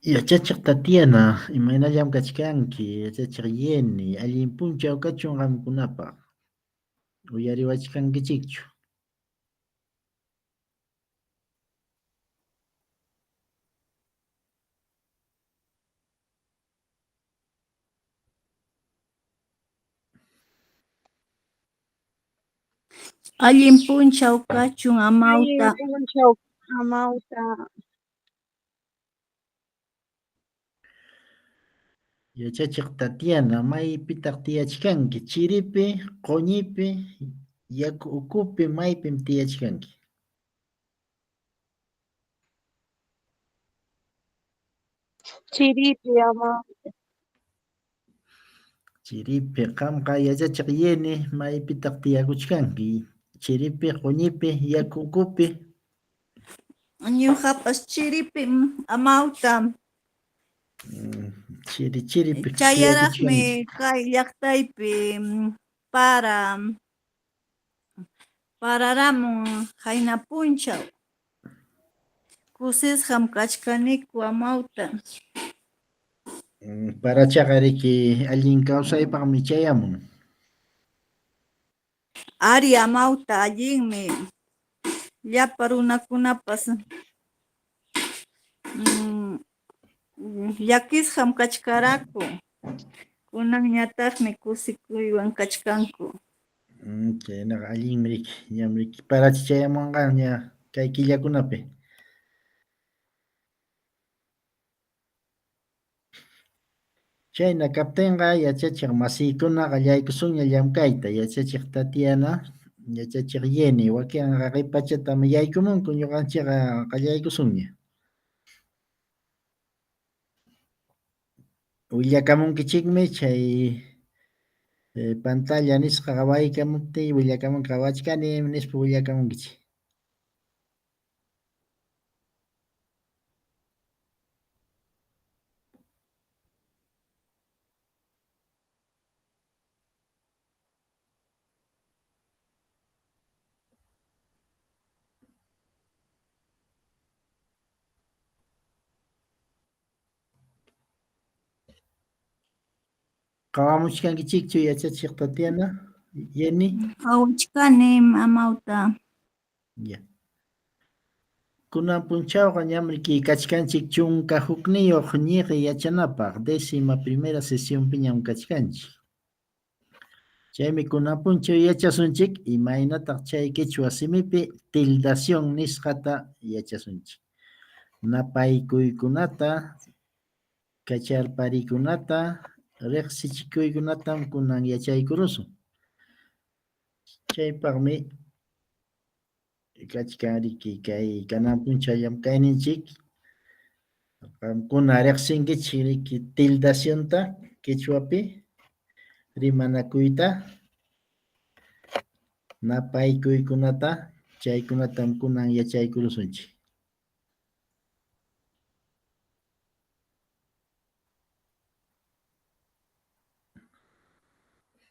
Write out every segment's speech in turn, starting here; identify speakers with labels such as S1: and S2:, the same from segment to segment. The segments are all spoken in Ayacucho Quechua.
S1: Yachachiq Tatiana, imaynallam kachkanki? Yachachiq Yeni, allin punchaw kachun qamkunapaq. Uyariwachkankichikchu?
S2: Allin punchaw kachun
S3: Allin
S2: amawta.
S3: punchaw amawta.
S1: Yachachiq Tatiana, maypitaq tiyachkanki? Chiripi, quñipi, yaku ukupi, maypim tiyachkanki?
S3: Chiripi amawta.
S1: Chiripi, qamqa yachachiq Yeni, maypitaq tiyakuchkanki? Chiripi, quñipi, yaku ukupi.
S2: Ñuqapas chiripim amawta.
S1: Chiri chiripi
S2: Chayaraqmi
S1: tiyakuchkanchik.
S2: kay llaqtaypi para pararamun qayna punchaw. Kusisqam kachkaniku amawta.
S1: Parachaqa riki allin kawsaypaqmi chayamun.
S2: Ari amawta allinmi llapa runakunapas llakisqam kachkaraku. Kunanñataqmi kusikuywan kachkanku.
S1: Chaynaqa allinmi riki, ñam riki paracha chayamunqaña kay killakunapi. Chayna kaptinqa yachachiq masiykuna qallaykusunña llamkayta. Yachachiq Tatiana, yachachiq Yeni, wakinqa qipachatam yaykumunku, ñuqanchikqa qallaykusunña. Willakamunkichikmi chay pantalla nisqa qawaykamuptiy willakamunki qawachkani nispa willakamunkichik. Qawamuchkankichikchu yachachiq Tatiana, Yeni?
S2: Qawachkanim amawta.
S1: Ya. Kunan punchawqa ñam riki kachkanchik 11 ñiqi yachanapaq, décima primera sesionpiñam kachkanchik. Chaymi kunan punchaw yachasunchik imaynataq chay quechua simipi tildación nisqata yachasunchik. Napaykuykunata, kacharparikunata, riqsichikuykunatam kunan yachaykurusun. Chaypaqmi kachkan riki kay kanan punchaw llamkayninchik. Qamkuna riqsinkichik riki tildacionta quechuapi rimanakuyta, napaykuykunata, chaykunatam kunan yachaykurusunchik.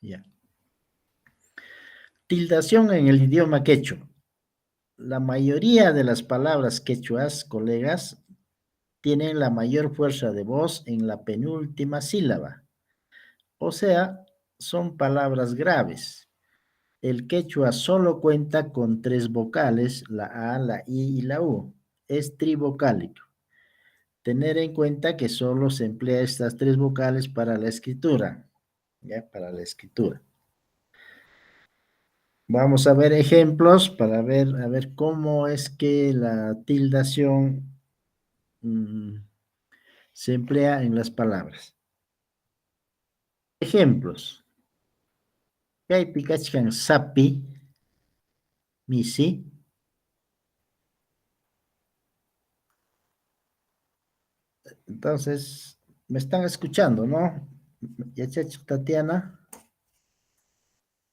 S1: Ya. Tildación en el idioma quechua. La mayoría de las palabras quechuas, colegas, tienen la mayor fuerza de voz en la penúltima sílaba. O sea, son palabras graves. El quechua solo cuenta con 3 vocales, la A, la I y la U. Es trivocálico. Tener en cuenta que solo se emplea estas 3 vocales para la escritura. Ya, para la escritura. Vamos a ver ejemplos para ver, a ver cómo es que la tildación se emplea en las palabras. Ejemplos. Kaypi kachkan sapi, misi. Entonces, me están escuchando, ¿no? Yachachiq Tatiana.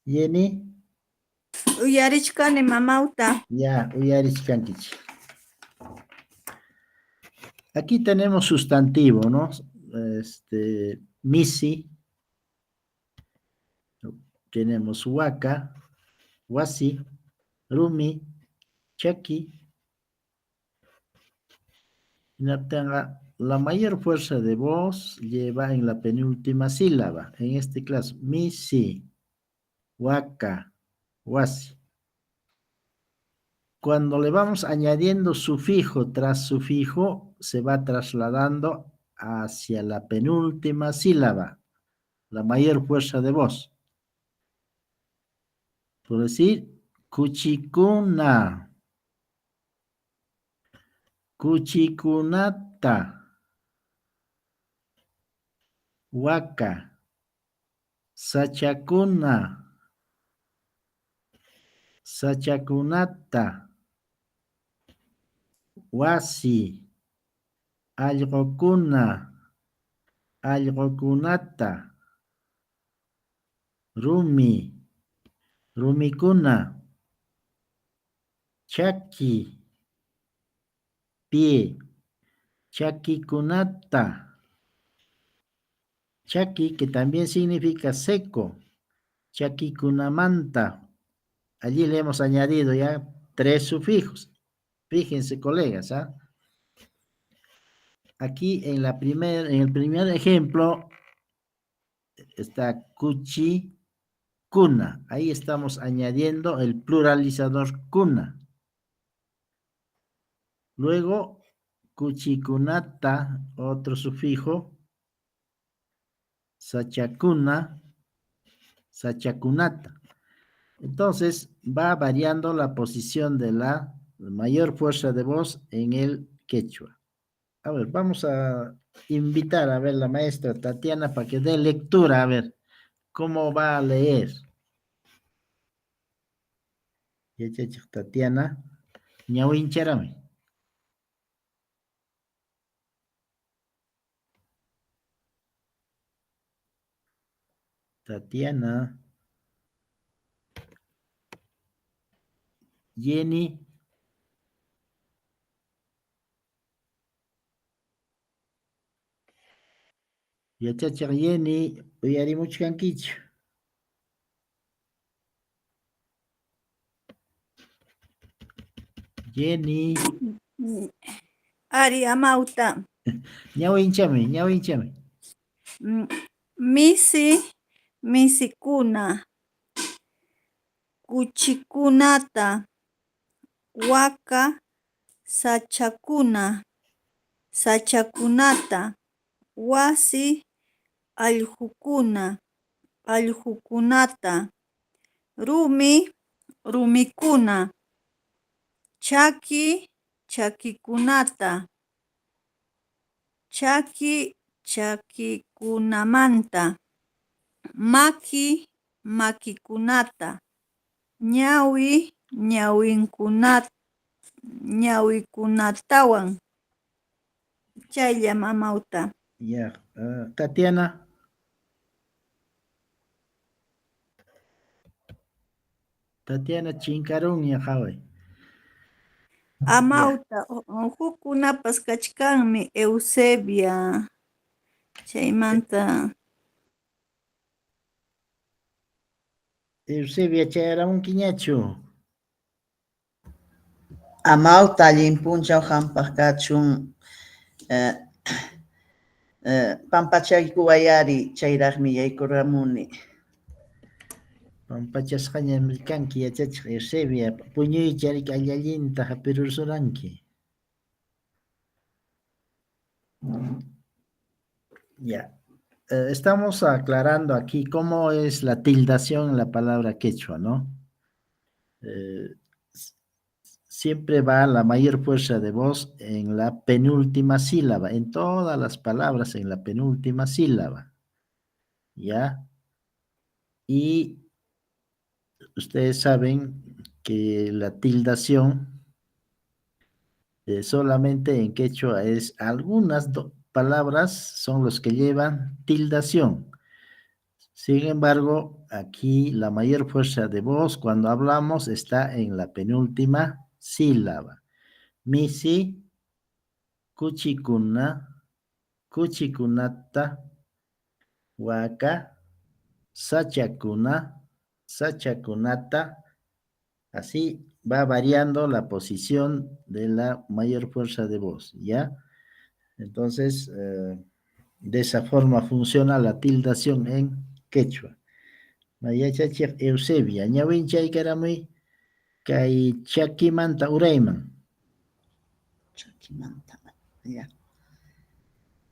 S1: Yeni.
S2: Uyarichkani mamauta.
S1: Ya, uyarichkankichik. Aquí tenemos sustantivo, ¿no? Misi. Tenemos waka, wasi, rumi, chaki. Hinaptinqa La mayor fuerza de voz lleva en la penúltima sílaba. En este caso, misi, waka, wasi. Cuando le vamos añadiendo sufijo tras sufijo, se va trasladando hacia la penúltima sílaba, la mayor fuerza de voz. Por decir, kuchikuna, kuchikunata, waka, sachakuna, sachakunata, wasi, allqukuna, allqukunata, rumi, rumikuna, chaki, pie, chakikunata, chaki que también significa seco, chakikunamanta. Allí le hemos añadido ya 3 sufijos. Fíjense, colegas, ¿ah? Aquí en el primer ejemplo está cuchi, cuna. Ahí estamos añadiendo el pluralizador cuna. Luego, cuchicunata, otro sufijo, sachacuna, sachacunata. Entonces, va variando la posición de la mayor fuerza de voz en el quechua. A ver, vamos a invitar a ver la maestra Tatiana para que dé lectura, a ver cómo va a leer. Yachachiq Tatiana, ñawincharami. Tatiana. Jenny. Yachachiq Jenny, uyarimuchkankichu? Jenny.
S2: Ari amauta.
S1: Ñawinchami, ñawinchami.
S2: Misi, misikuna, kuchikunata, waka, sachakuna, sachakunata, wasi, allqukuna, allqukunata, rumi, rumikuna, chaki, chakikunata, chaki, chakikunamanta, maki, makikunata, ñawi, ñawikunatawan. Chaylla mamauta.
S1: Ya, Tatiana. Tatiana chinkarunña qhaway.
S2: Amauta, hukkunapas kachkanmi, Eusebia, chaymanta.
S1: Eusebia chayaramunkiñachu?
S4: Amauta, allin punchaw qampaq kachun. Pampachaykuway ari, chayraqmi yaykuramuni.
S1: Pampachasqañam kanki yachachiq Eusebia, puñuychi ari allinta hapirursuranki. Ya. Estamos aclarando aquí cómo es la tildación en la palabra quechua, ¿no? Siempre va la mayor fuerza de voz en la penúltima sílaba, en todas las palabras en la penúltima sílaba, ¿ya? Y ustedes saben que la tildación solamente en quechua es algunas palabras son los que llevan tildación. Sin embargo, aquí la mayor fuerza de voz cuando hablamos está en la penúltima sílaba. Misi, kuchikuna, kuchikunata, waka, sachakuna, sachakunata. Así va variando la posición de la mayor fuerza de voz, ¿ya? Entonces, de esa forma funciona la tildación en quechua. Yachachiq Eusebia, ñawinchaykaramuy kay chakimanta urayman.
S4: Chakimanta, ya.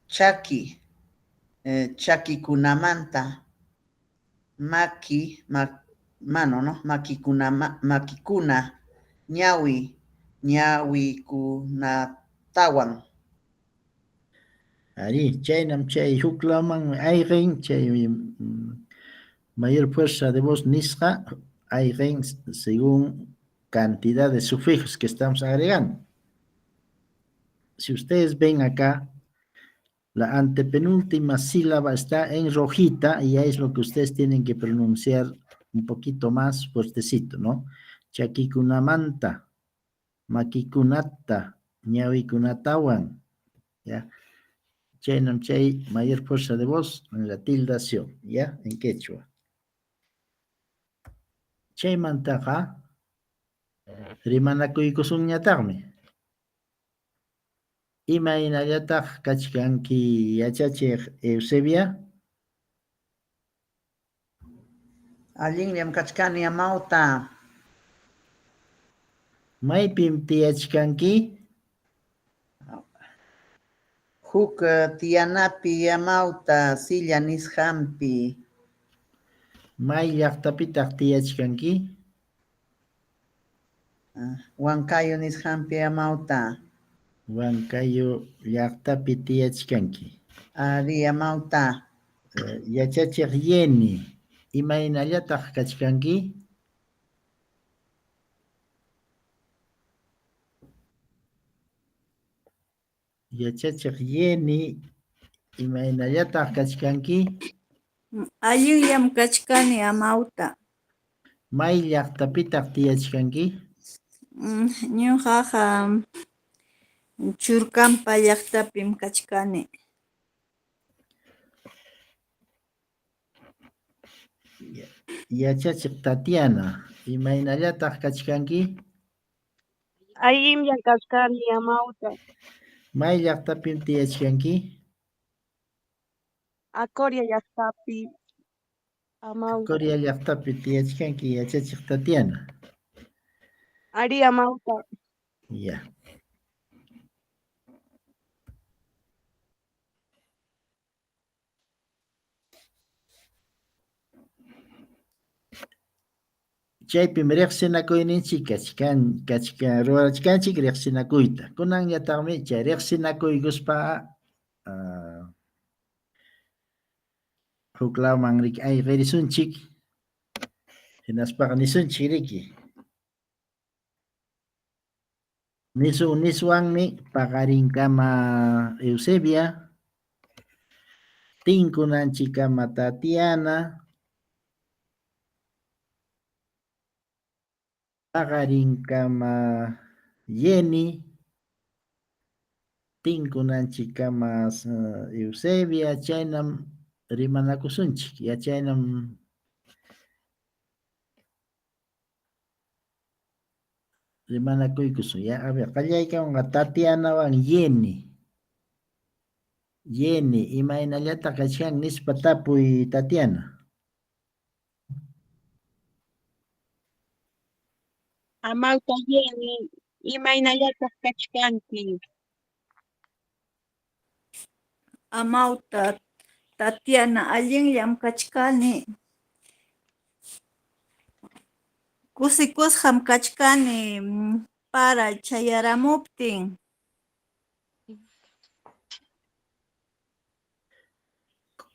S4: Chaki, chakikunamanta, maki, mano, ¿no? Makikuna, makikuna, ñawi, ñawikunatawan.
S1: Arí, chaynam chay huklaman ayqin, chay mayor fuerza de voz nisqa ayqin según cantidad de sufijos que estamos agregando. Si ustedes ven acá, la antepenúltima sílaba está en rojita y ahí es lo que ustedes tienen que pronunciar un poquito más fuertecito, ¿no? Chakikunamanta, makikunata, ñawikunatawan, ¿ya? Chaynam chay mayor fuerza de voz en la tildación, ¿ya? En quechua. Chaymantaqa rimanakuykusunñataqmi. Imaynallataq kachkanki yachachiq Eusebia?
S4: Allinllam kachkani, amawta.
S1: Maypim tiyachkanki?
S4: Huk tiyanapi, amawta, silla nisqampi.
S1: May llaqtapitaq tiyachkanki?
S4: Huancayo nisqampi, amawta.
S1: Huancayo llaqtapi tiyachkanki.
S4: Ari, amawta.
S1: Yachachiq Yeni, imaynallataq kachkanki? Yachachiq Yeni, imaynallataq kachkanki?
S2: Allinllam kachkani, amawta.
S1: May llaqtapitaq tiyachkanki?
S2: Ñuqaqa Churkampa llaqtapim kachkani.
S1: Yachachiq Tatiana, imaynallataq kachkanki?
S3: Allinllam kachkani, amawta.
S1: May llaqtapim tiyachkanki?
S3: Acoria llaqtapi, amawta.
S1: Acoria llaqtapi tiyachkanki, yachachiq Tatiana.
S3: Ari, amawta.
S1: Ya. Chaypim riqsinakuyninchik kachkan, kachkan, rurachkanchik riqsinakuyta. Kunanñataqmi chay riqsinakuykuspa huk lawman riki ayqirisunchik, hinaspaqa nisunchik riki. Nisun niswanmi paqarinkama Eusebia, tinkunanchikkama Tatiana, paqarinkama Yeni, tinkunanchikkama Eusebia, chaynam rimanakusunchik, ya chaynam rimanakuykusun, ya. A ver, qallaykamunqa Tatianawan Yeni. Yeni, imaynallataq kachkan nispa tapuy Tatiana.
S3: Amawta Yeni, imaynallataq kachkanki?
S2: Amawta Tatiana, allinllam kachkani. Kusikusqam kachkani para chayaramuptin.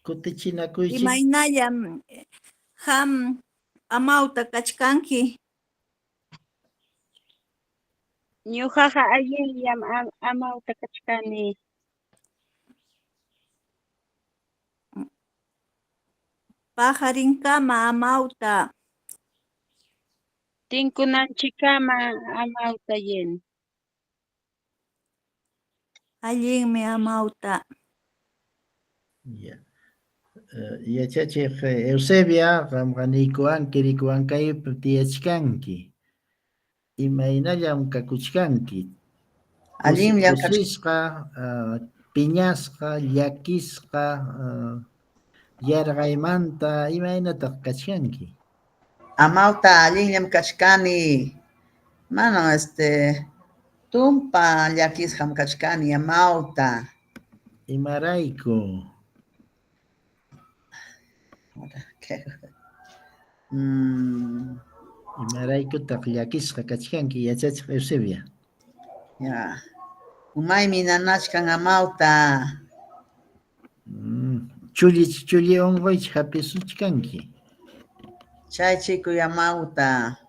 S1: Kutichinakuychik.
S2: Imaynallam qam amawta kachkanki?
S3: Ñuqaqa allinllam amawta kachkani.
S2: Paqarinkama amawta.
S3: Tinkunanchikkama amawta Yeni.
S2: Allinmi amawta.
S1: Ya. Yachachiq Eusebia, qamqa niykuwanki, rikuwankaypi tiyachkanki. Imaynallam kakuchkanki?
S4: Allinllam
S1: Kusisqa, Piñasqa, llakisqa, yarqaymanta, imaynataq kachkanki?
S4: Amawta, allinllam kachkani. Manam tumpa llakisqam kachkani, amawta.
S1: Imarayku? Imaraykutaq llakisqa kachkanki, yachachiq Eusebia?
S4: Ya. Umaymi nanachkan, amawta.
S1: Chulli unquychu hapisuchkanki?
S4: Chay chikuy, amawta.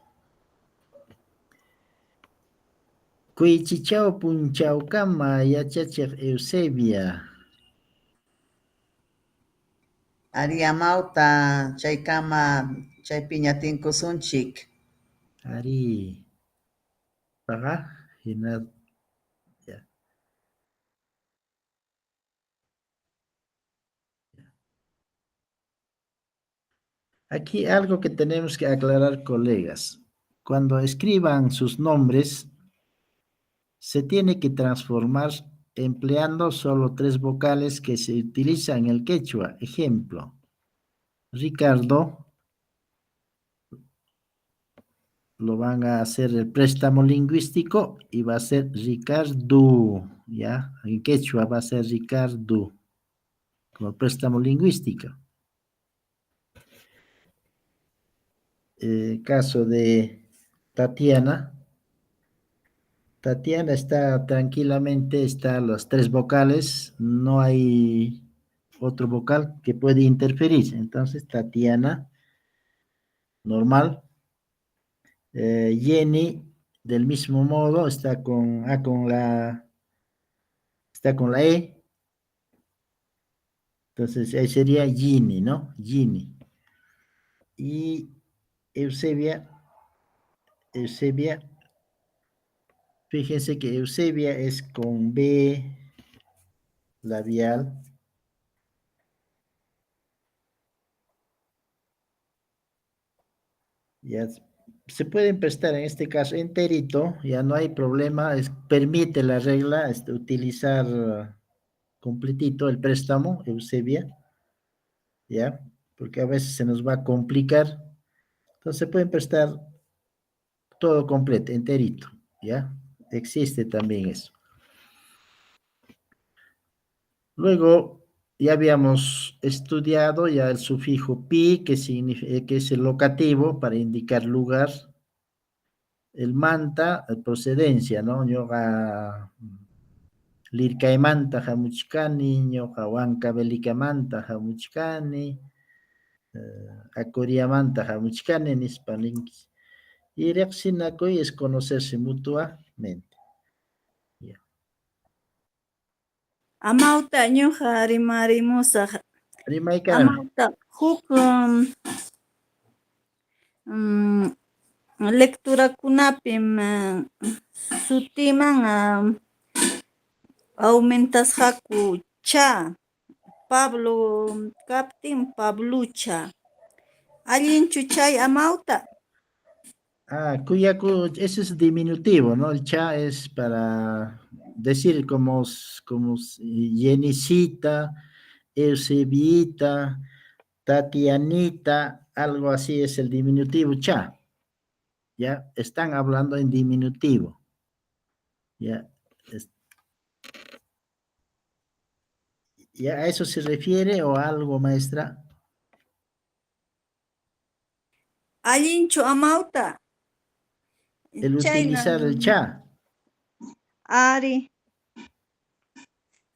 S1: Kuychichaw punchawkama, yachachiq Eusebia.
S4: Ari, amawta, chaykama chaypiña tinkusunchik.
S1: Ari. Paqa hina ya. Aquí algo que tenemos que aclarar, colegas. Cuando escriban sus nombres, se tiene que transformar empleando solo 3 vocales que se utilizan en el quechua. Ejemplo, Ricardo, lo van a hacer el préstamo lingüístico y va a ser Ricardo, ¿ya? En quechua va a ser Ricardo, como préstamo lingüístico. Caso de Tatiana. Tatiana está tranquilamente, está las 3 vocales, no hay otro vocal que puede interferir. Entonces, Tatiana, normal. Jenny, del mismo modo, está con, ah, con la, está con la E. Entonces, ahí sería Ginny, ¿no? Ginny. Y Eusebia, Eusebia, fíjense que Eusebia es con B labial. Ya se pueden prestar en este caso enterito, ya no hay problema, permite la regla, utilizar completito el préstamo, Eusebia, ya, porque a veces se nos va a complicar. Entonces se pueden prestar todo completo, enterito, ya, existe también eso. Luego, ya habíamos estudiado ya el sufijo pi, que es el locativo para indicar lugar. El manta, procedencia, ¿no? Ñoqa lirkaymanta hamuchkani, ñoqa huancavelikamanta hamuchkani, acoriamanta hamuchkani, nispa ninki. Y riqsinakuy es conocerse mutuamente. Ya.
S2: Amawta ñuqa rimarimusaq.
S1: Rimaykarami.
S2: Amawta huk, lecturakunapim, sutiman, aumentasqaku cha, Pablo kaptin Pablucha. Allinchu chay amawta?
S1: Ah, cuyacu, ese es diminutivo, ¿no? El cha es para decir como Yenisita, Eusebita, Tatianita, algo así es el diminutivo cha. Ya están hablando en diminutivo. Ya, es, ¿ya a eso se refiere o algo, maestra?
S2: Allinchu amawta.
S1: El
S2: Chayna.
S1: utilizar el cha.
S2: Ari.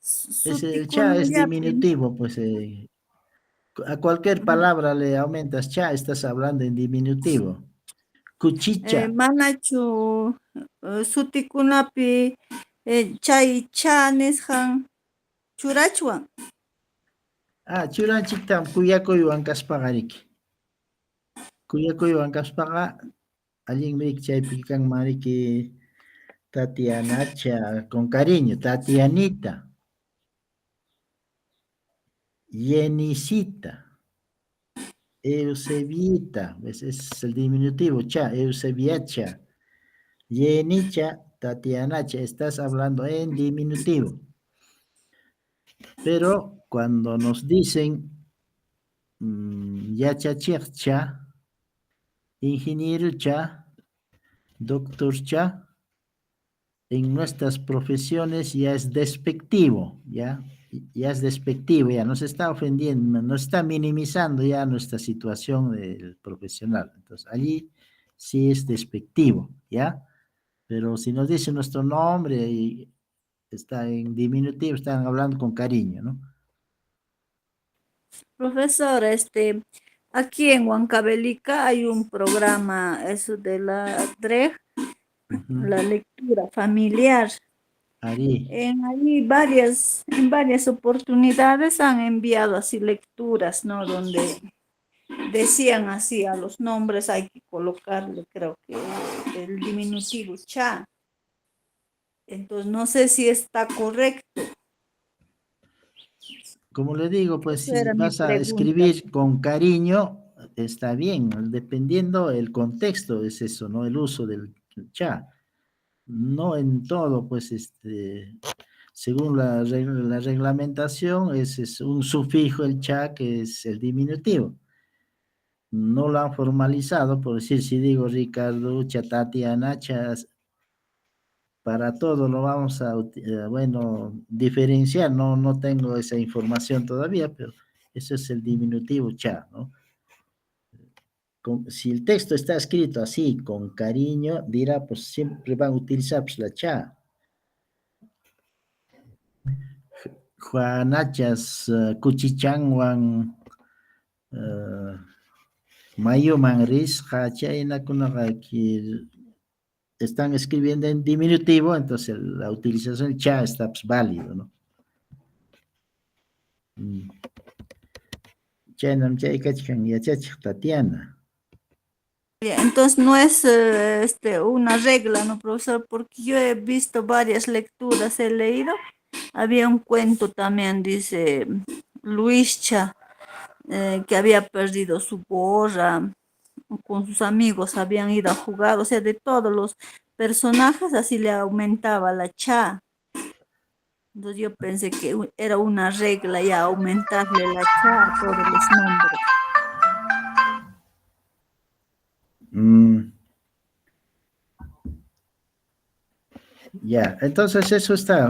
S1: Es el cha es diminutivo, pues a cualquier palabra le aumentas cha, estás hablando en diminutivo. Cuchicha.
S2: Manachu sutikunapi chay cha nisqan churachwan.
S1: Ah, churanchiktam kuyakuywan kaspaqa riki. Kuyakuywan kaspaqa allinmi riki chaypi kanman riki Tatianacha con cariño, Tatianita. Yenisita, Eusebita, ese es el diminutivo, cha, Eusebiacha, Yenicha, Tatianacha, estás hablando en diminutivo. Pero cuando nos dicen yachachiqcha, ingenierocha, doctorcha, en nuestras profesiones ya es despectivo, ¿ya? Ya es despectivo, ya nos está ofendiendo, nos está minimizando ya nuestra situación del profesional. Entonces, allí sí es despectivo, ¿ya? Pero si nos dice nuestro nombre y está en diminutivo, están hablando con cariño, ¿no?
S2: Profesor, aquí en Huancavelica hay un programa, eso de la DREG, la lectura familiar.
S1: Ari.
S2: En ahí en varias oportunidades han enviado así lecturas, ¿no? Donde decían así a los nombres hay que colocarle, creo que el diminutivo cha. Entonces no sé si está correcto.
S1: Como le digo, pues
S2: Esa
S1: si
S2: era mi
S1: vas a
S2: pregunta.
S1: escribir con cariño, está bien, dependiendo el contexto es eso, ¿no? El uso del cha. No en todo, pues, según la reglamentación, ese es un sufijo, el cha, que es el diminutivo. No lo han formalizado, por decir, si digo Ricardo, cha, Tatiana, cha, para todo lo vamos a diferenciar, no tengo esa información todavía, pero eso es el diminutivo cha, ¿no? Si el texto está escrito así, con cariño, dirá, pues siempre van a utilizar, pues, la cha. Juanachas, kuchichanwan mayuman risqa, chaynakunaqa que están escribiendo en diminutivo, entonces la utilización del cha está, pues, válido, ¿no? Chaynam chay kachkan yachachiq Tatiana.
S2: Entonces no es una regla, ¿no, profesor? Porque yo he visto varias lecturas, he leído. Había un cuento también, dice Luischa, que había perdido su gorra, con sus amigos habían ido a jugar, de todos los personajes así le aumentaba la cha. Entonces yo pensé que era una regla ya aumentarle la cha a todos los nombres.
S1: Ya, entonces eso está,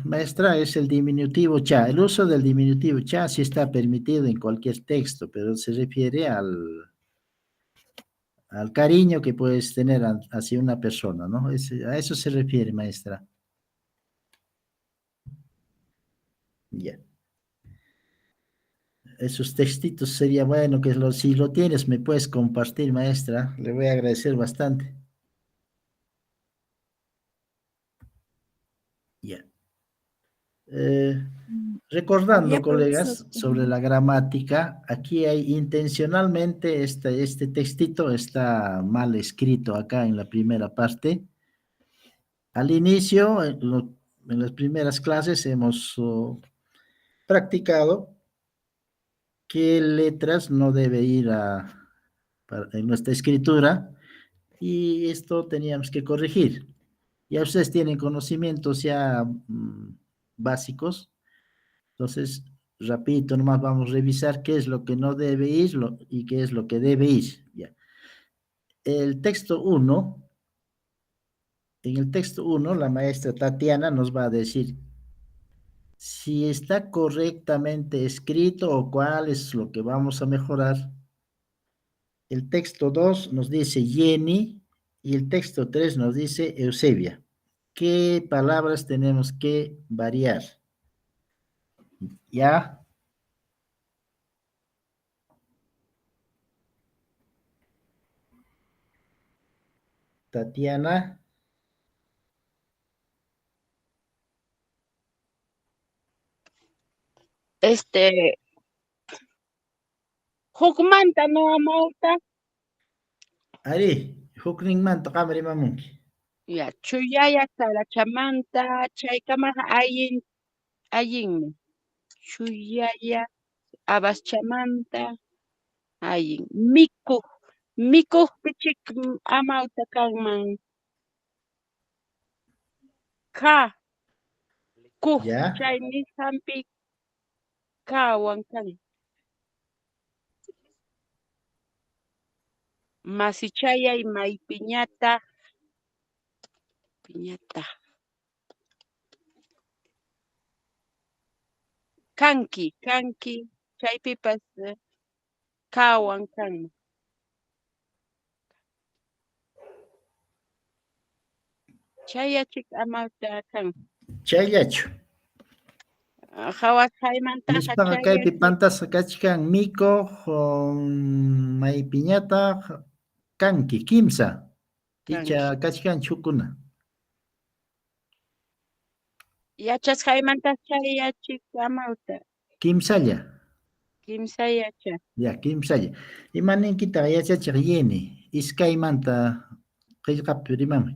S1: maestra, es el diminutivo cha. El uso del diminutivo cha sí está permitido en cualquier texto, pero se refiere al cariño que puedes tener hacia una persona, ¿no? A eso se refiere, maestra. Ya. Esos textitos sería bueno que si lo tienes me puedes compartir, maestra. Le voy a agradecer bastante. Ya. Recordando,
S2: Ya,
S1: colegas,
S2: profesor.
S1: sobre la gramática, aquí hay intencionalmente este textito está mal escrito acá en la primera parte. Al inicio, en las primeras clases hemos practicado qué letras no debe ir en nuestra escritura y esto teníamos que corregir. Ya ustedes tienen conocimientos ya básicos, entonces rapidito nomás vamos a revisar qué es lo que no debe ir y qué es lo que debe ir. Ya. El texto 1, en el texto 1 la maestra Tatiana nos va a decir si está correctamente escrito o cuál es lo que vamos a mejorar. El texto 2 nos dice Jenny y el texto 3 nos dice Eusebia. ¿Qué palabras tenemos que variar? ¿Ya? Tatiana.
S3: Hukmanta no amauta.
S1: Ari, hukninmanta qam rimamunki.
S3: Ya, chuyaya sarachamanta, chaykamaqa allinmi. Chuyaya abaschamanta, allin. Mikuq, mikuqpichik amauta kanman. Ka. Kuq
S1: Ya.
S3: chay nisqanpi kawan kan. Masichayay maypiñataq piñataq kanki, kanki, chaypipas kawan kanman. Chayachik amawta kan.
S1: Chayllachu.
S3: Qhawasqaymantaqa
S1: Nispaqa kaypi
S3: chayachik
S1: pantasqa kachkan mikuq maypiñataq kanki kimsa. Icha
S3: kanki.
S1: kachkan chukuna.
S3: Yachasqaymanta chayachik amawta.
S1: Kimsalla.
S3: Kimsa yacha.
S1: Ya, kimsalla. Ima ninkitaq yachachiq Yeni? Iskaymanta qillqapi rimamuy.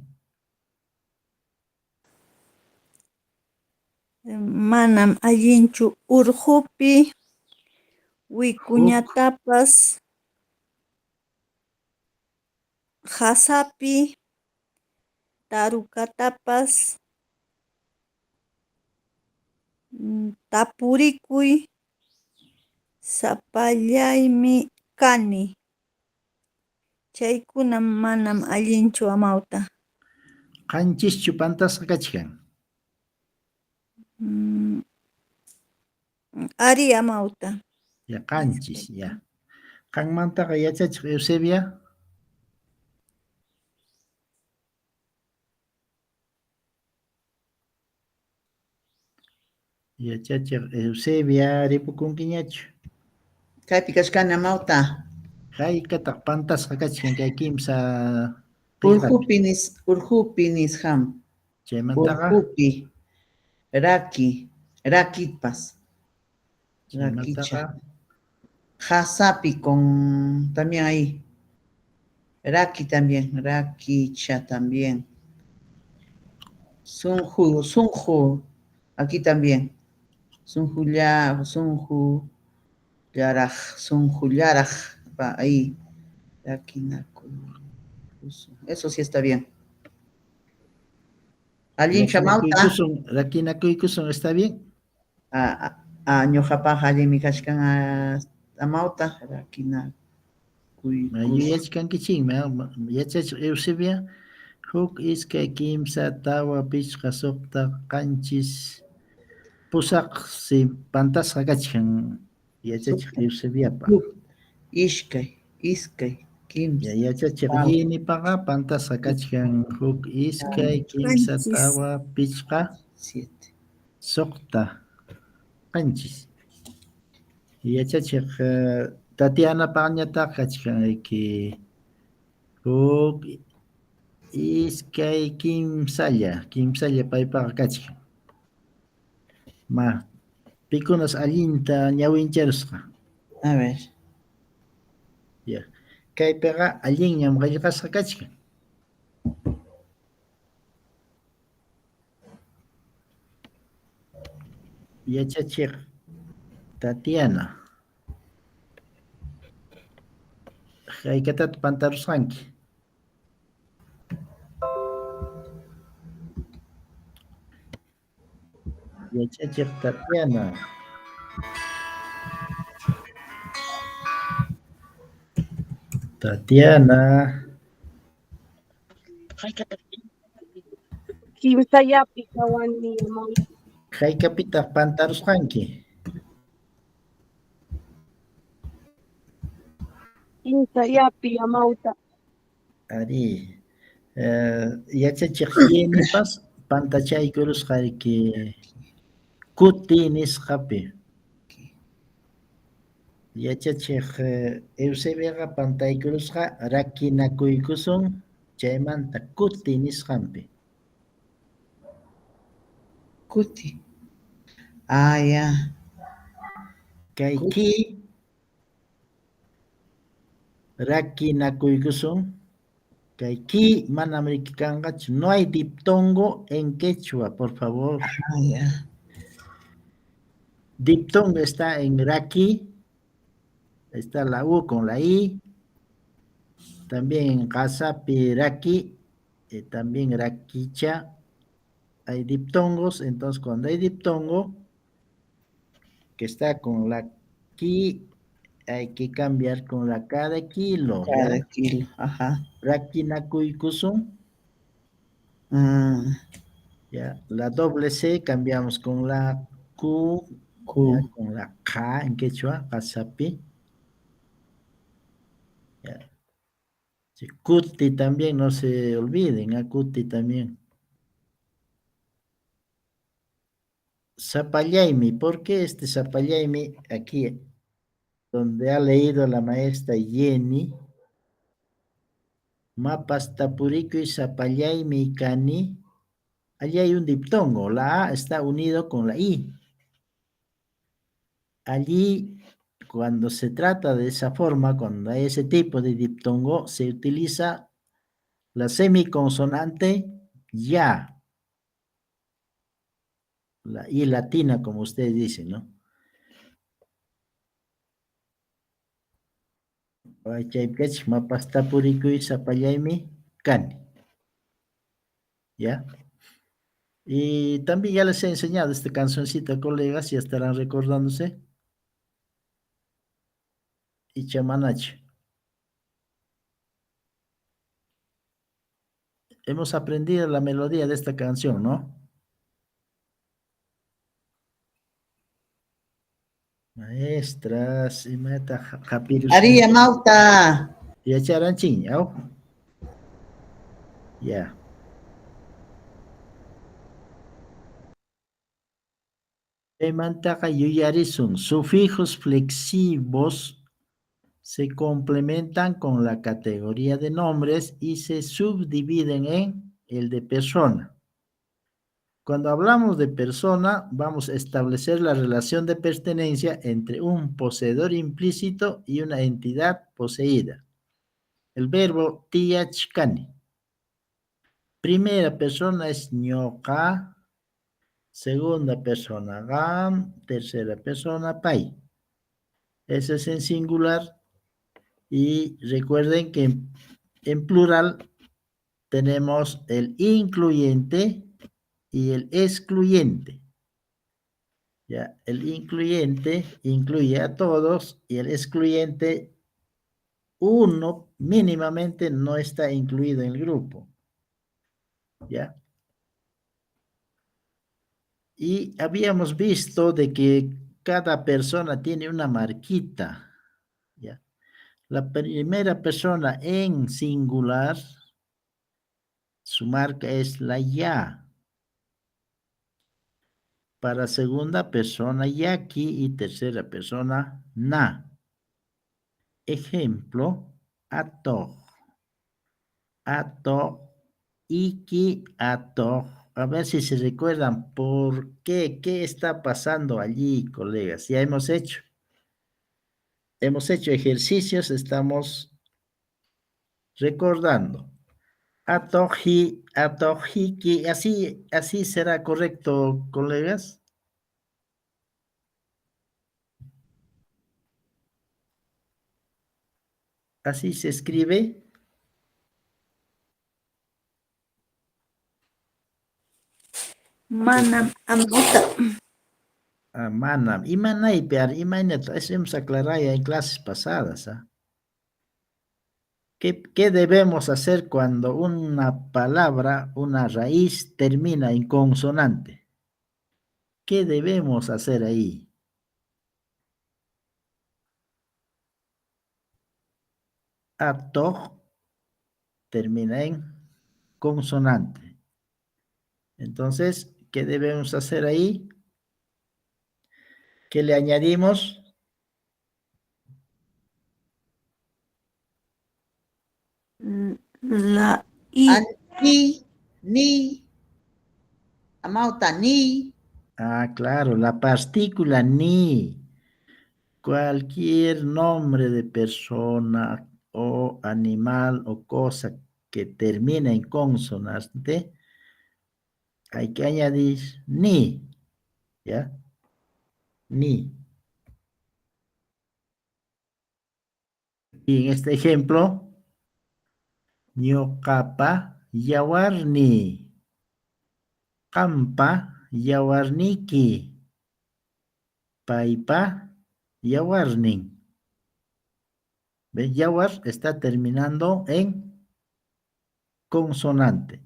S2: Manam allinchu urqupi wikuñatapas qasapi tarukatapas tapurikuy sapallaymi kani. Chaykunam manam allinchu amawta.
S1: Qanchischu pantasqa kachkan?
S2: Ari amawta.
S1: Ya, qanchis, ya. Qanmantaqa yachachiq Eusebia? Yachachiq Eusebia, ripukunkiñachu?
S4: Kaypi kachkani amawta.
S1: Haykataq pantasqa kachkan kay kimsa qillqapi?
S4: Urqupi nis, urqupi nisqam.
S1: Chaymantaqa?
S4: Urqupi, raki, rakipas. Rakicha.
S1: Chaymantaqa?
S4: Qasapi con también ahí. Raki también, rakicha también. Sunju, sunju, aquí también. Sunjulla, sunju, llaraj, sunjullaraj, va ahí. Rakinaku. Eso sí está bien. Allinchu amawta.
S1: Rakinakuykusun, rakinakuykusun, ¿está bien?
S4: Ñuqapaq allinmi kachkan amawta rakinakuykusun.
S1: Yuyachkankichikmi, yachachiq Eusebia, huk, iskay, kimsa, tawa, pichqa, suqta, qanchis, pusaq si pantasqa kachkan yachachiq Eusebiapa.
S4: Huk, iskay, iskay, kimsa.
S1: Ya, yachachiq Yenipaqa pantasqa kachkan huk, iskay, kimsa, tawa, pichqa,
S4: siete,
S1: suqta, qanchis. Yachachiq Tatianapaqñataq kachkan riki huk, iskay, kimsalla, kimsalla paypaqa kachkan. Ma, pikunas allinta ñawincharusqa.
S4: A ver.
S1: Ya. Kaypiqa allinñam qillqasqa kachkan. Yachachiq Tatiana. Haykatataq pantarusqanki? Yachachiq Tatiana. Tatiana.
S5: Kimsallapi qawani amawta.
S1: Haykapitaq pantarusqanki?
S5: Kimsallapi amawta.
S1: Ari, yachachiq Yenipas pantachaykurusqayki kuti nisqapi. Yachachiq Eusebiaqa pantaykurusqa rakinakuykusun chaymanta kuti nisqanpi.
S4: Kuti. Ah, ya.
S1: Kay ki rakinakuykusun. Kay ki manam riki kanqachu. No hay diptongo en quechua, por favor.
S4: Ah, ya.
S1: Diptongo está en raki. Está la U con la I. También en qasapi raki. También rakicha. Hay diptongos, entonces cuando hay diptongo que está con la ki, hay que cambiar con la K de kilo.
S4: K de kilo, ajá.
S1: Rakinakuykusun. Ya, la doble C cambiamos con la Q,
S4: Q.
S1: Ya, con la K en quechua, kasapi. Ya. Sí, kuti también, no se olviden, a kuti también. Zapallaymi, ¿por qué este zapallaymi aquí, donde ha leído la maestra Jenny? Mapas tapurico y zapallaymi cani. Allí hay un diptongo, la A está unido con la I. Allí, cuando se trata de esa forma, cuando hay ese tipo de diptongo, se utiliza la semiconsonante ya. La I latina, como ustedes dicen, ¿no? ¿Ya? Y también ya les he enseñado esta cancioncita, colegas, ya estarán recordándose. Y chamanache. Hemos aprendido la melodía de esta canción, ¿no? Maestras, imata japirus.
S4: Aria mauta.
S1: Yacharanchik, ¿no? Ya. Chaymantaqa yuyarisun, sufijos flexivos se complementan con la categoría de nombres y se subdividen en el de persona. Cuando hablamos de persona, vamos a establecer la relación de pertenencia entre un poseedor implícito y una entidad poseída. El verbo tiyachkani. Primera persona es ñoqa, segunda persona gam, tercera persona pay. Ese es en singular. Y recuerden que en plural tenemos el incluyente y el excluyente. Ya, el incluyente incluye a todos y el excluyente, uno mínimamente no está incluido en el grupo. ¿Ya? Y habíamos visto de que cada persona tiene una marquita. ¿Ya? La primera persona en singular, su marca es la ya. Para segunda persona, yaki, y tercera persona, na. Ejemplo, ato. Ato, iki, ato. A ver si se recuerdan por qué, qué está pasando allí, colegas. Ya hemos hecho. Hemos hecho ejercicios, estamos recordando. Atoji, atojiki, así será correcto, colegas. Así se escribe.
S2: Manam amauta.
S1: Ah, manam. Imanaypi, ar, imaynata, eso hemos aclarado ya en clases pasadas. ¿Ah? ¿Qué debemos hacer cuando una palabra, una raíz, termina en consonante? ¿Qué debemos hacer ahí? Atoj termina en consonante. Entonces, ¿qué debemos hacer ahí? ¿Qué le añadimos?
S2: La I.
S4: Ni, ni, amauta, ni.
S1: Ah, claro, la partícula ni. Cualquier nombre de persona o animal o cosa que termine en consonante, hay que añadir ni, ¿ya? Ni. Y en este ejemplo, ñuqapa yawarni, Qampa yawarniyki. Paypa yawarnin. ¿Ve? Yawar está terminando en consonante.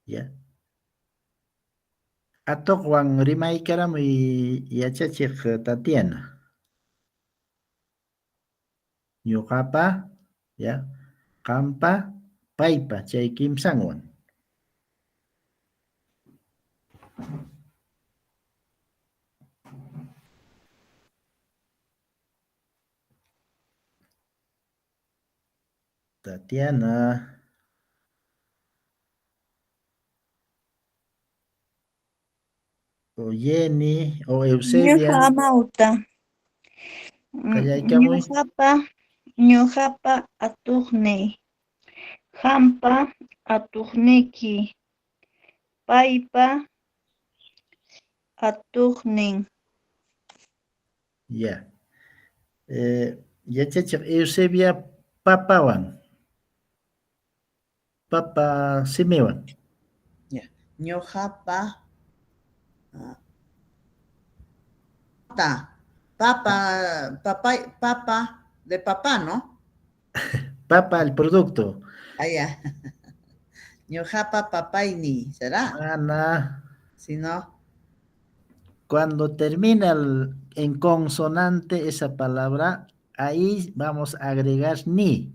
S1: ¿Ya? Atuqwan rimaykaramuy yachachiq Tatiana. Ñuqapa, ya, qampa, paypa, chay kimsanwan. Tatiana. O Jenny, o Eusebia.
S2: Ñuqa amawta.
S1: Qallaykamuy.
S2: Ñuqapa, ñuqapa atuqniy. Qampa atuqniyki. Paypa atuqnin.
S1: Ya. Yachachiq Eusebia papawan. Papa simiwan.
S4: Ya. Ñuqapa ta papa papay papa de papá, ¿no?
S1: Papa el producto.
S4: Ah, ya. Ñuqapa papayni, ¿será?
S1: Ana.
S4: Si no.
S1: Cuando termina en consonante esa palabra, ahí vamos a agregar ni.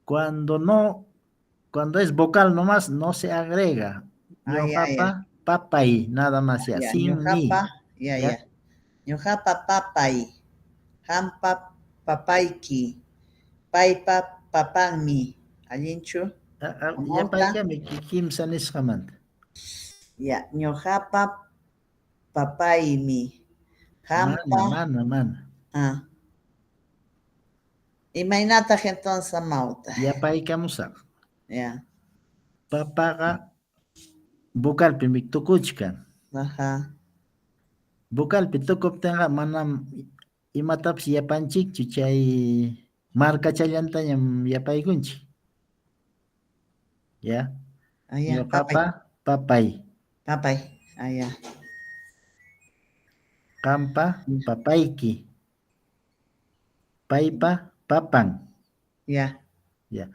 S1: Cuando no, cuando es vocal nomás, no se agrega.
S4: Ah, ya,
S1: Ñuqapa
S4: ya.
S1: papay, nada más ya,
S4: Ya,
S1: sin ni.
S4: ñuqapa, ya,
S1: ¿Ya?
S4: ya. Ñuqapa papay, qampa papayki, paypa papanmi. Allinchu?
S1: Ah, ah,
S4: Amawta.
S1: Yapaykami kimsa nisqamanta.
S4: Ya, ñuqapa papaymi,
S1: Mana,
S4: qampa
S1: mana, mana.
S4: Ah. Imaynataq entonces amawta?
S1: Yapaykamusaq.
S4: Ya.
S1: Papaqa vocalpi tukuchkan.
S4: Ajá.
S1: Vocalpi tukuptinqa manam imatapas yapanchikchu, chay marcachallantañam yapaykunchik. Ya.
S4: Ah, ya,
S1: Ñuqapa papay.
S4: Papay. Ah, ya.
S1: Qampa papayki. Paypa papan.
S4: Ya.
S1: Ya.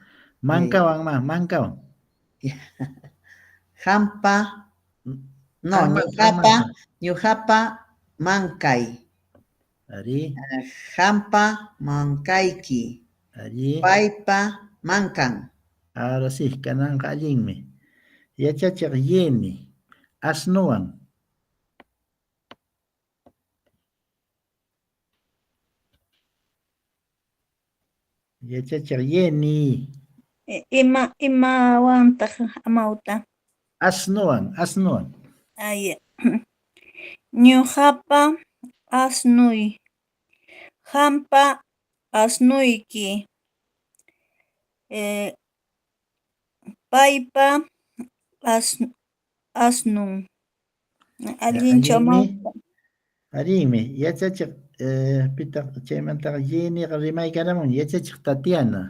S1: Mankawan ma, mankawan.
S4: Ya. Qampa no,
S1: Qampa,
S4: ñuqapa,
S1: qampa.
S4: ñuqapa mankay.
S1: Ari.
S4: Qampa mankayki.
S1: Allí.
S4: Paypa mankan.
S1: Ahora sí, kananqa allinmi. Yachachiq Yeni, asnuwan. Yachachiq Yeni.
S2: Ima, imawantaq amawta?
S1: Asnuwan, asnuwan.
S2: Ay, ñuqapa asnuy, qampa asnuyki, paypa asnun. Allinchu
S1: Allinmi.
S2: amawta?
S1: Allinmi. Yachachiq, pitaq chaymantaqa Yeniqa rimaykaramun, yachachiq Tatiana.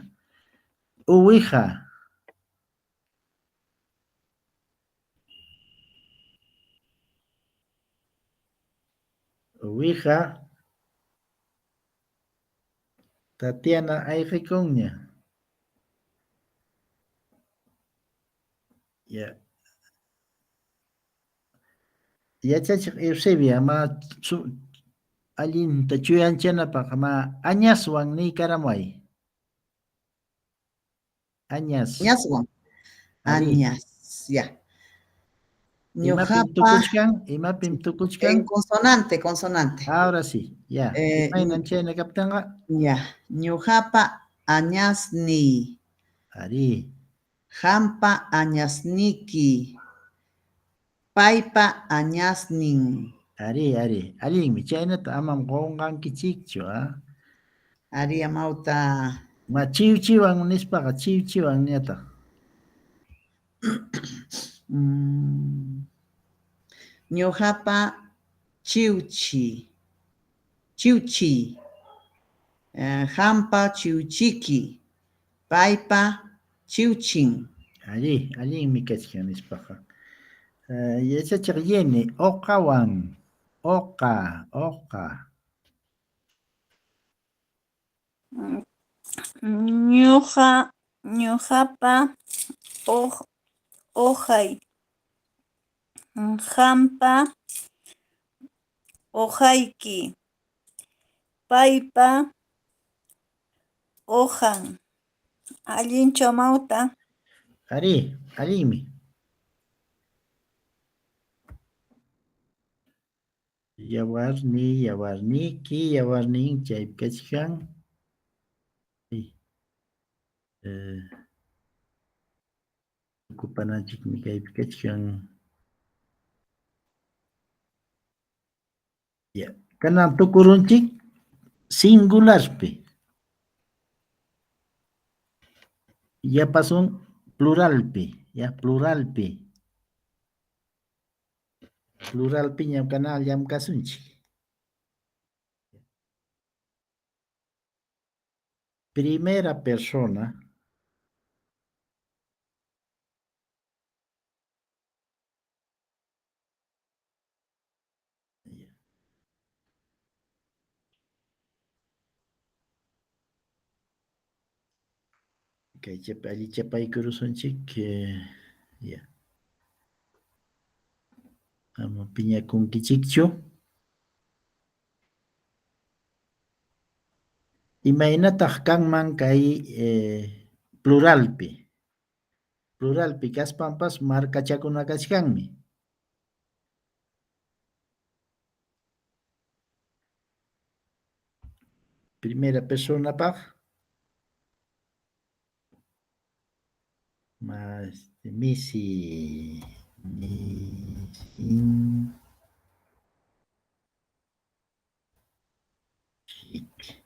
S1: Uwiha. Uwiha. Tatiana ayqikunña. Ya. Yachachiq Eusebia, ma allinta chuyanchanapaq ma añaswan niykaramuay. Añas.
S4: Añaswan.
S1: Ari.
S4: Añas, ya.
S1: Imapim
S4: Ñuqapa
S1: tukuchkan, imapim tukuchkan.
S4: En consonante, consonante.
S1: Ahora sí, ya. Imaynan chayna kaptinqa?
S4: Ya. Ñuqapa añasni.
S1: Ari.
S4: Qampa añasniki. Paypa añasnin.
S1: Ari, ari. Allinmi, chaynata amam qunqankichikchu, ah.
S4: Ari amawta.
S1: Ma chiwchiwan nispaqa chiwchiwan ñataq.
S4: Ñuqapa chiwchi. Chiwchi. Qampa chiwchiki. Paypa chiwchin.
S1: Allí, allinmi kachkan nispaqa. Yachachiq Jenny, uqawan, uqa, uqa.
S2: Ñuqa, ñuqapa, uqay, qampa, uqayki, paypa, uqan. Allinchu amawta?
S1: Arí, allinmi. Yawarniy, yawarniyki, yawarnin chaypi kachkan. Tukupananchikmi kaypi kachkan. Ya, kanan tukurunchik singularpi. Yapasun pluralpi, ya pluralpi. Pluralpiñam kanan llamkasunchik. Primera persona. Kay allichapaykurusunchik, ya. Ama piñakunkichikchu. Imaynataq kanman kay pluralpi? Pluralpi kaspanpas markachakuna kachkanmi. Primera personapaq más misi, misin, chik.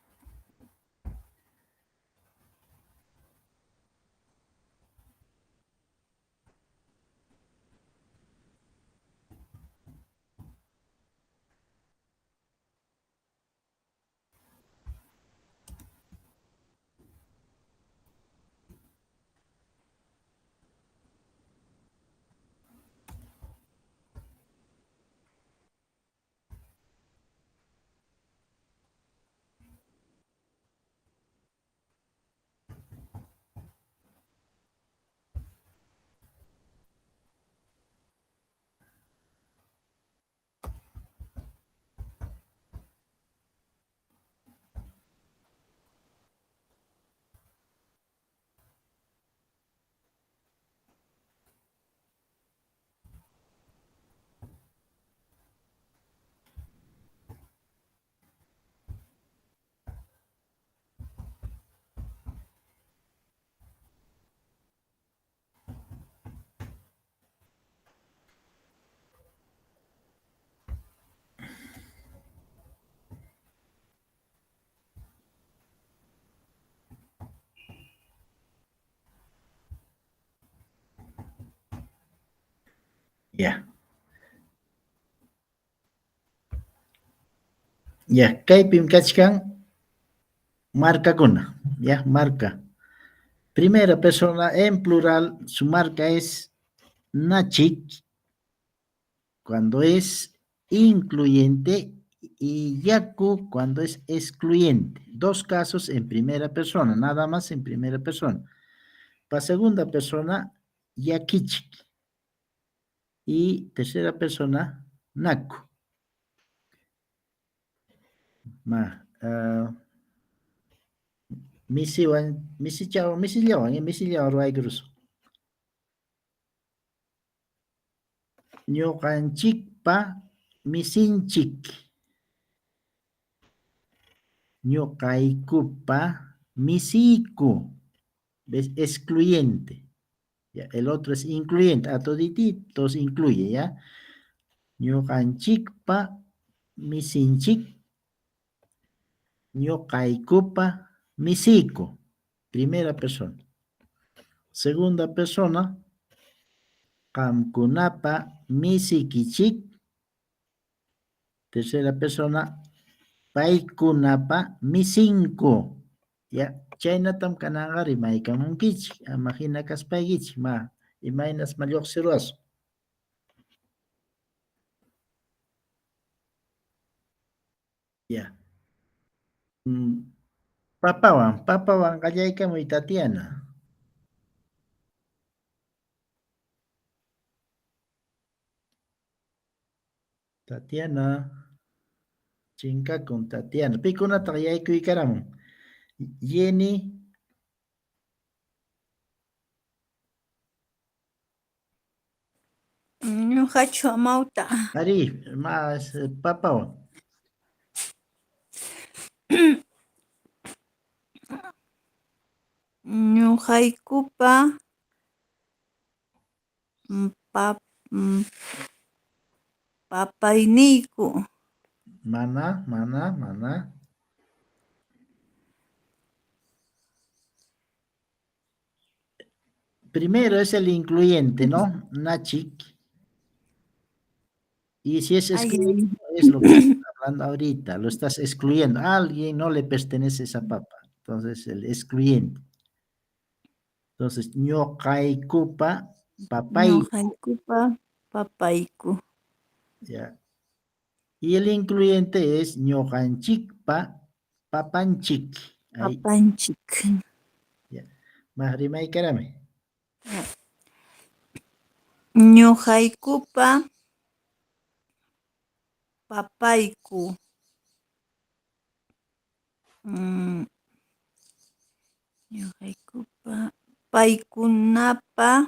S1: Ya. Ya, kaypim kachkan markakuna. Ya, marca. Primera persona en plural, su marca es nachik, cuando es incluyente, y yaku cuando es excluyente. Dos casos en primera persona, nada más en primera persona. Para segunda persona, yakichik. Y tercera persona, naku. Ma, misiwan, misichawan, misillawan, misillawan ruwaykurusun. Ñuqanchikpa misinchik. Ñuqaykupa misiyku. ¿Ves? Excluyente. Ya, el otro es incluyente. A todititos incluye, ¿ya? Ñuqanchikpa misinchik. Ñuqaykupa misiyku. Primera persona. Segunda persona, qamkunapa misikichik. Tercera persona, paykunapa misinku. Ya, chaynatam kananqa rimaykamunkichik. Ama hina kaspaykichik, ma, imaynas ma lluqsiruwasun. Ya. Papawan, papawan qallaykamuy, Tatiana. Tatiana. Chinkakun Tatiana. Pikunataq yaykuykaramun? Jenny.
S2: Ñuqachu amawta.
S1: Ari, más papawan.
S2: Ñuqaykupa papayniyku.
S1: Mana, mana, mana. Primero es el incluyente, ¿no? Nachik. Y si es excluyente, es lo que estás hablando ahorita, lo estás excluyendo. A alguien no le pertenece esa papa. Entonces, el excluyente. Entonces, ñuqaykupa papayku.
S2: Ñuqaykupa papayku.
S1: Ya. Y el incluyente es ñuqanchikpa papanchik. Ahí.
S2: Papanchik.
S1: Ya. Más rimaykarami.
S2: Ñuqaykupa papayku. Ñuqaykupa paykunapa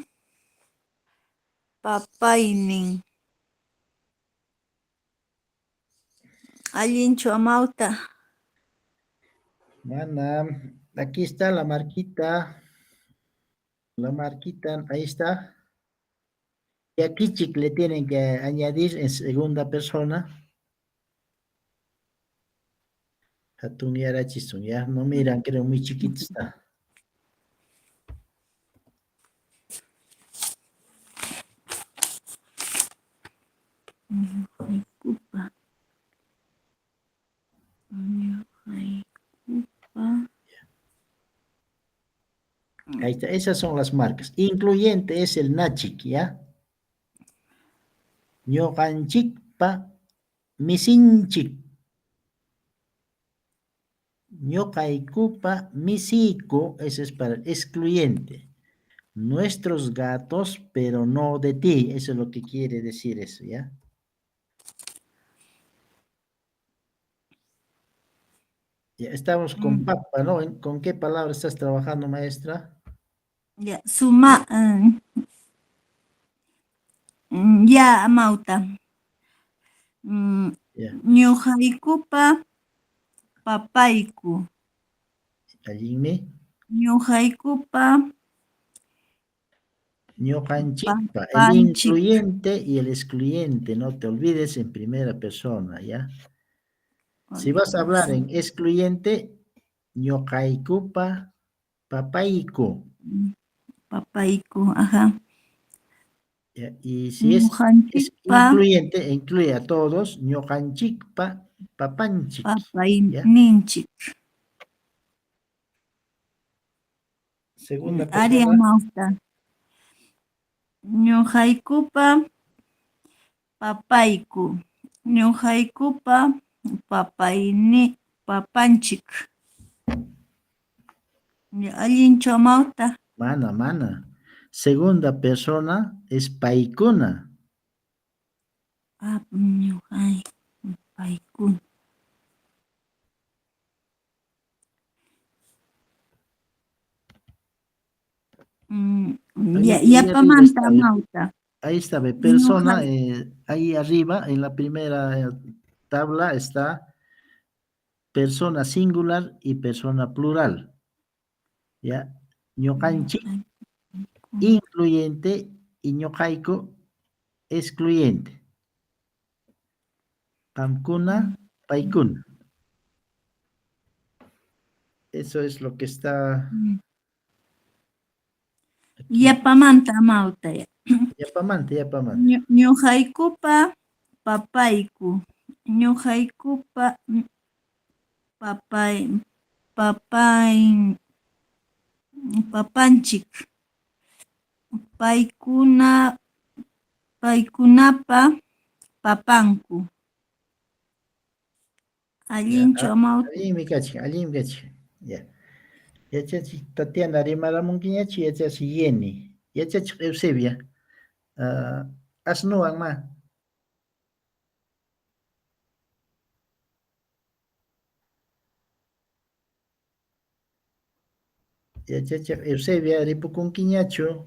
S2: papaynin. Allinchu amawta.
S1: Mana, aquí está la marquita. La marquita, ahí está. Y aquí chic le tienen que añadir en segunda persona. Hatun yarachisun, ya no miran, creo muy chiquito está.
S2: Ñuqaykupa. Ñuqaykupa.
S1: Ahí está, esas son las marcas. Incluyente es el nachik, ¿ya? Ñuqanchikpa misinchik. Ñuqaykupa misiku, ese es para el excluyente. Nuestros gatos, pero no de ti. Eso es lo que quiere decir eso, ¿ya? Ya estamos con papa, ¿no? ¿Con qué palabra estás trabajando, maestra?
S2: Ya, suma, ya, amauta. Ñuqaykupa papayku.
S1: Allinmi.
S2: Ñuqaykupa
S1: Ñuqanchikpa, el
S2: papanchik.
S1: incluyente y el excluyente, no te olvides en primera persona, ¿ya? Si vas a hablar en excluyente, ñuqaykupa papayku.
S2: Papayku, ajá.
S1: Ya, y si es
S2: Ñuqanchikpa
S1: incluyente, incluye a todos, ñuqanchikpa papanchik, ¿ya?
S2: Papayninchik.
S1: Segunda
S2: Área
S1: persona.
S2: mauta. Ñuqaykupa papayku. Ñuqaykupa papayni, papanchik. Allinchu amauta.
S1: Mana, mana. Segunda persona es paykuna.
S2: Ah, ñuqay, paykuna.
S1: Ahí
S2: Ya,
S1: ahí arriba
S2: yapamanta
S1: está,
S2: amauta.
S1: Ahí está, ve, persona,
S2: Ñuqay.
S1: ahí arriba, en la primera tabla está persona singular y persona plural. ¿Ya? Ñuqanchik, incluyente, y ñuqayku, excluyente. Qamkuna, paykuna. Eso es lo que está aquí.
S2: Yapamanta amauta.
S1: Yapamanta, yapamanta.
S2: Ñuqaykupa papayku. Ñuqaykupa papay, papay, papanchik. Paykuna, paykunapa papanku. Allinchu amawta?
S1: Allinmi kachkan, allinmi kachkan. Ya. Yachachiq Tatiana rimaramunkiñachu yachachiq Yeni. Yachachiq Eusebia. Asnuwan ma. Yachachiq Eusebia ripukunkiñachu?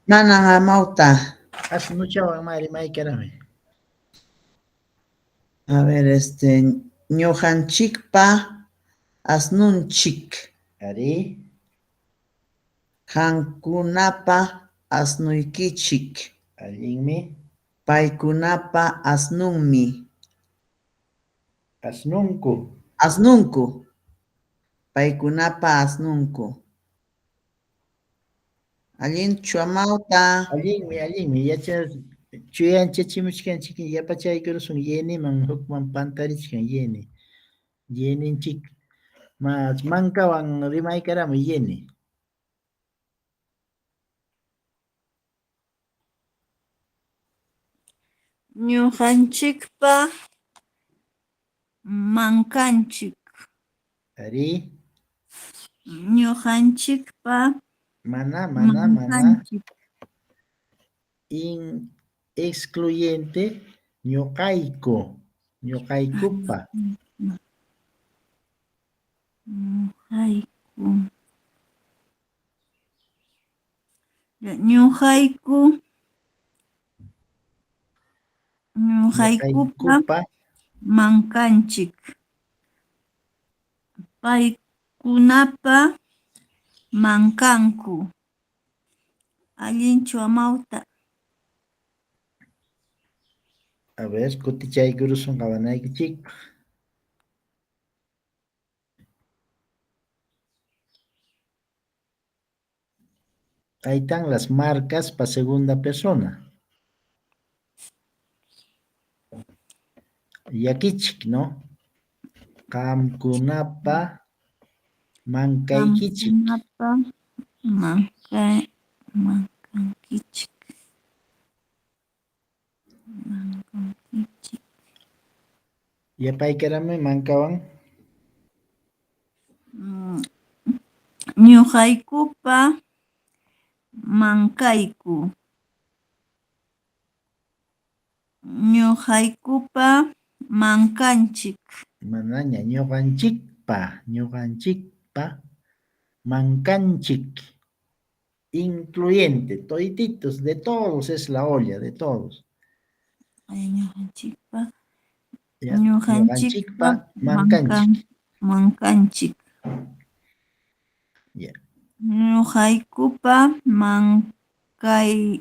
S4: Manam amawta.
S1: Asnuchawan ma rimaykarami.
S4: A ver, ñuqanchikpa asnunchik.
S1: Arí.
S4: Qamkunapa asnuykichik.
S1: Allinmi.
S4: Paykunapa asnunmi.
S1: Asnunku.
S4: Asnunku. Paykunapa asnunku. Allinchu amawta.
S1: Allinmi, allinmi. Yacha chuyanchachimuchkanchik yapachaykurusun Yeniman hukman pantarichkan Yeni. Yeninchik. Mas mankawan rimaykaramu Yeni.
S2: Ñuqanchikpa mankanchik.
S1: Arí.
S2: Ñuqanchikpa
S1: Mana, mana, mana.
S2: mankanchik.
S1: In excluyente ñuqayku, ñuqaykupa.
S2: Ñuqayku. Ñuqayku. Ñuqaykupa
S1: Ñuqaykupa
S2: mankanchik. Paykunapa mankanku. Allinchu amawta.
S1: A ver, kutichaykurusun qawanaykichikpaq. Ahí están las marcas para segunda persona. Yakichik, ¿no? Qamkunapa mankaykichik.
S2: Qamkunapa mankankichik. Mankankichik.
S1: Yapaykarami mankawan.
S2: Ñuqaykupa mankayku. Ñuqaykupa mankanchik.
S1: Manaña ñuqanchikpa, ñuqanchikpa mankanchik. Incluyente, todititos, de todos es la olla, de todos.
S2: Ay, ñuqanchikpa,
S1: Ya,
S2: ñuqanchikpa
S1: ñuqanchikpa mankanchik.
S2: mankanchik.
S1: Ya.
S2: Ñuqaykupa mankayku.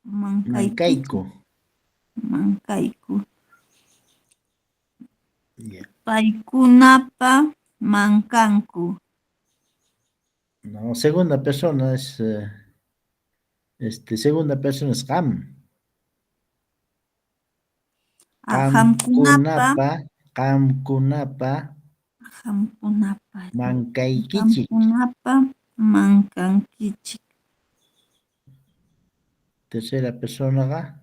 S1: Mankayku.
S2: Mankayku.
S1: Ya.
S2: Paykunapa mankanku.
S1: No, segunda persona es, segunda persona es qam.
S2: Qamkunapa.
S1: Qamkunapa.
S2: Qamkunapa.
S1: Mankaykichik.
S2: Qamkunapa mankankichik.
S1: Tercera persona ga.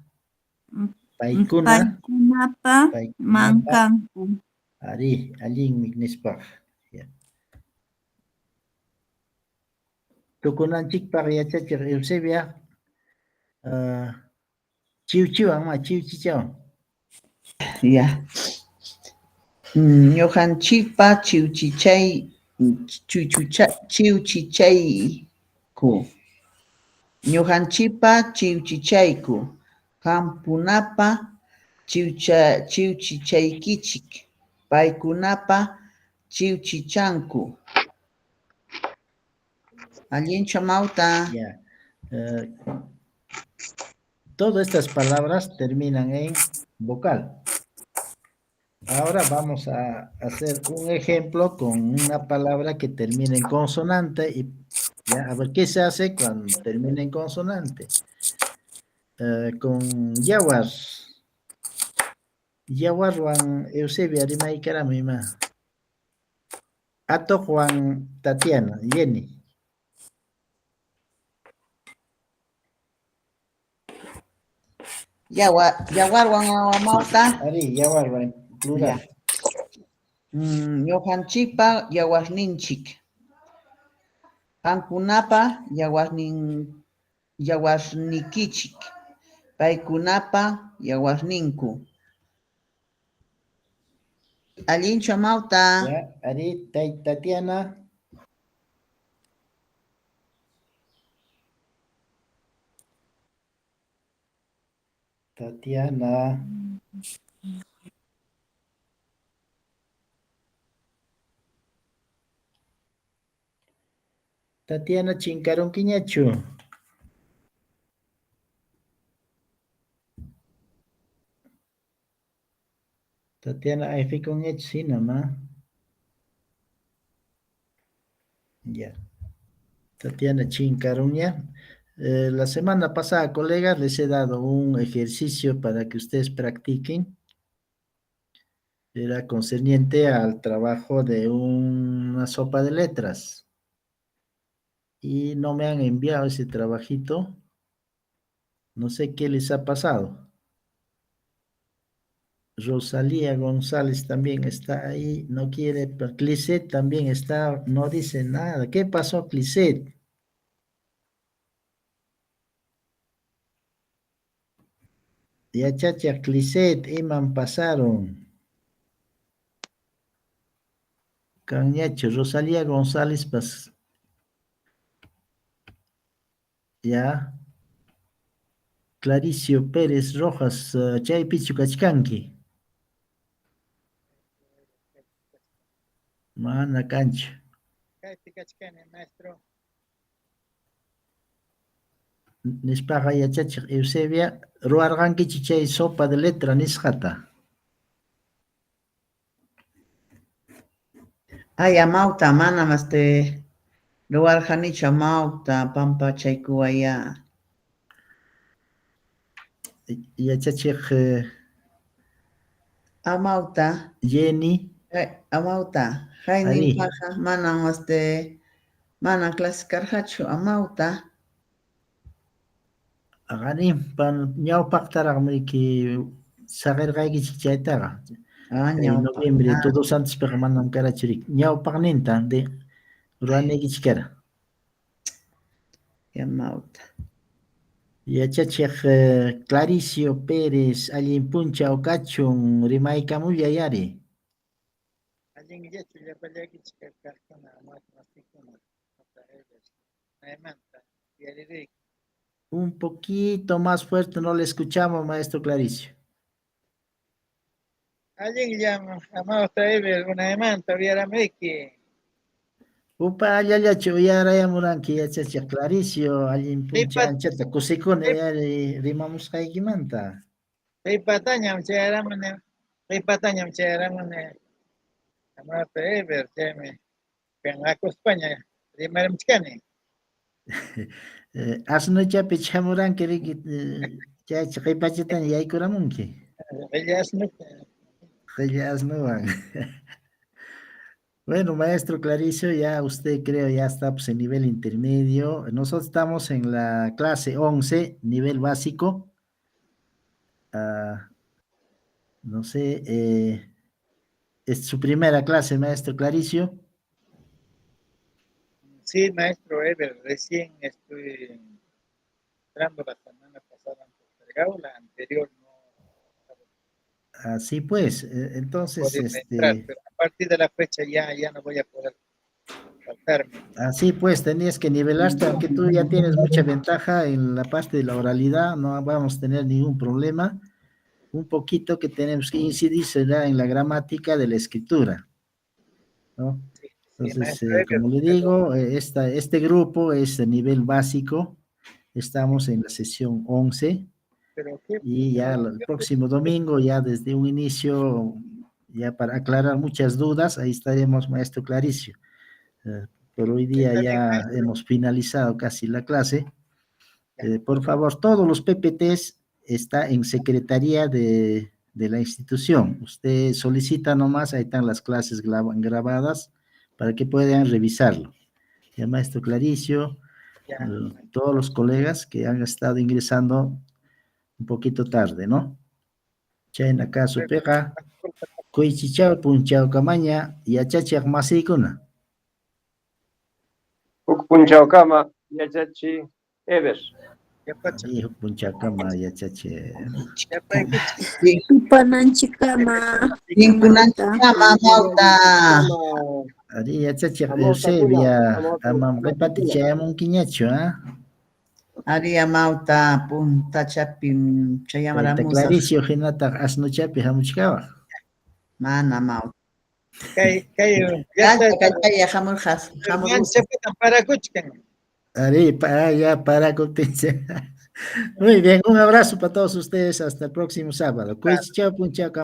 S1: Paykuna.
S2: Paykunapa mankanku.
S1: Ari, allinmi nispaqa. Ya. Tukunanchikpaq yachachiq Eusebia, chiwchiwan ma chiwchichawan.
S4: Ya. Ñuqanchikpa chiwchichayku. Ñuqanchikpa chiwchichayku. Qamkunapa chiwchichaykichik. Paykunapa chiwchichanku. Allinchu amawta.
S1: Ya. Todas estas palabras terminan en vocal. Ahora vamos a hacer un ejemplo con una palabra que termina en consonante y ya, a ver qué se hace cuando termina en consonante. Con yawar. Yawarwan Eusebia rimaykarami ima. Atoqwan Tatiana, Jenny.
S4: Yawarwan amawta.
S1: Ari, yawarwan. Plural.
S4: Ñuqanchikpa yawarninchik. Qamkunapa yawarnin yawarnikichik. Paykunapa yawarninku. Allinchu amawta.
S1: Ya, arí, Tatiana. Tatiana. Tatiana chinkarunkiñachu. Tatiana ayqikunñachu hinam, ¿ah? Ya. Tatiana chinkarunña. La semana pasada, colegas, les he dado un ejercicio para que ustedes practiquen. Era concerniente al trabajo de una sopa de letras. Y no me han enviado ese trabajito. No sé qué les ha pasado. Rosalía González también está ahí, no quiere, pero Clisset también está, no dice nada. ¿Qué pasó, Clisset? Yachachiq Clisset, iman pasaron. Kanñachu, Rosalía González, pas. Ya. Claricio Pérez Rojas, chaypichu kachkanki. Mana kanchu.
S6: Kaypi kachkani, maestro.
S1: Nispaqa yachachiq Eusebia, ruwarqankichu chay sopa de letra nisqata?
S4: Ay, amawta, manam ruwarqanichu amawta, pampachaykuwayá.
S1: Yachachiq
S4: Amawta.
S1: Jenny.
S4: Amawta, hayninpaqa manam manam clase karqachu amawta.
S1: Qaninpa ñawpaqtaraqmi saqirqaykichik chaytaqa.
S4: Ah,
S1: Noviembre, Todos Santospiqa manam karachu riki. Ñawpaqninta de ruwanaykichik kara.
S4: Amawta.
S1: Yachachiq Claricio Pérez, allin punchaw kachun, rimaykamullay ari.
S6: Allinllachu llapallaykichik kaqkuna, masikuna, naymanta uyaririyki.
S1: Un poquito más fuerte no le escuchamos, maestro Claricio.
S6: Allinllam, amawta Eber, unaymanta uyaramuyki.
S1: Upa allallachu uyarayamuranki yachachiq Claricio, allin puncha anchata kusikuni ari rimamusqaykimanta.
S6: Qipatañam chayaramuni, qipatañam chayaramuni, amawta Eber, chaymi pinqakuspaña rimarimchkani.
S1: Asnuchapi chamuranki riki, chaychi qipachitaña yaykuramunki.
S6: Qilla asnuta.
S1: Qilla asnuwan. Bueno, maestro Claricio, ya usted creo ya está pues, en nivel intermedio. Nosotros estamos en la clase 11, nivel básico. No sé, ¿es su primera clase, maestro Claricio?
S6: Sí, maestro Eber, recién estoy entrando la semana pasada en postergado, la anterior no.
S1: Así pues, entonces,
S6: Podría entrar, pero a partir de la fecha ya no voy a poder faltarme.
S1: Así pues, tenías que nivelarte, aunque tú ya tienes mucha ventaja en la parte de la oralidad, no vamos a tener ningún problema. Un poquito que tenemos que incidir será en la gramática de la escritura, ¿no?
S6: Sí,
S1: Entonces,
S6: maestro Eber,
S1: como le
S6: pero
S1: digo, este grupo es de nivel básico, estamos en la sesión 11.
S6: Pero qué
S1: Y ya el próximo domingo, ya desde un inicio, ya para aclarar muchas dudas, ahí estaremos, maestro Claricio. Por hoy día
S6: Está bien,
S1: ya
S6: maestro.
S1: hemos finalizado casi la clase.
S6: Ya.
S1: Por favor, todos los PPTs está en secretaría de la institución. Usted solicita nomás, ahí están las clases grabadas para que puedan revisarlo. Ya, maestro Claricio,
S6: Ya.
S1: todos los colegas que han estado ingresando un poquito tarde, ¿no? Chayna caso pega. Kuychichaw punchawkamaña yachachiq masiykuna.
S7: Huk punchawkama yachachi Ever.
S6: Yapacha.
S1: Arí, huk punchawkama yachachiq.
S6: Yapaykichik.
S2: Tupananchikkama.
S4: Tinkunanchikkama amawta.
S1: Arí, yachachiq
S7: Amawtakuna,
S1: Eusebia,
S7: amawta-
S1: amam qipata chayamunkiñachu, ah?
S4: Ari amawta puntachapim
S1: Tayta
S4: chayamaramusaq.
S1: Claricio hinataq asnuchapi hamuchkawaq.
S4: Mana amawta.
S6: Kay kay
S4: Kallpa
S6: llaqta
S4: kallpalla hamurqas hamurusaq.
S6: chapatam parakuchkan.
S1: Arí, ya parakuptinsi. Muy bien, un abrazo para todos ustedes. Hasta el próximo sábado. Kuychichaw punchawkama.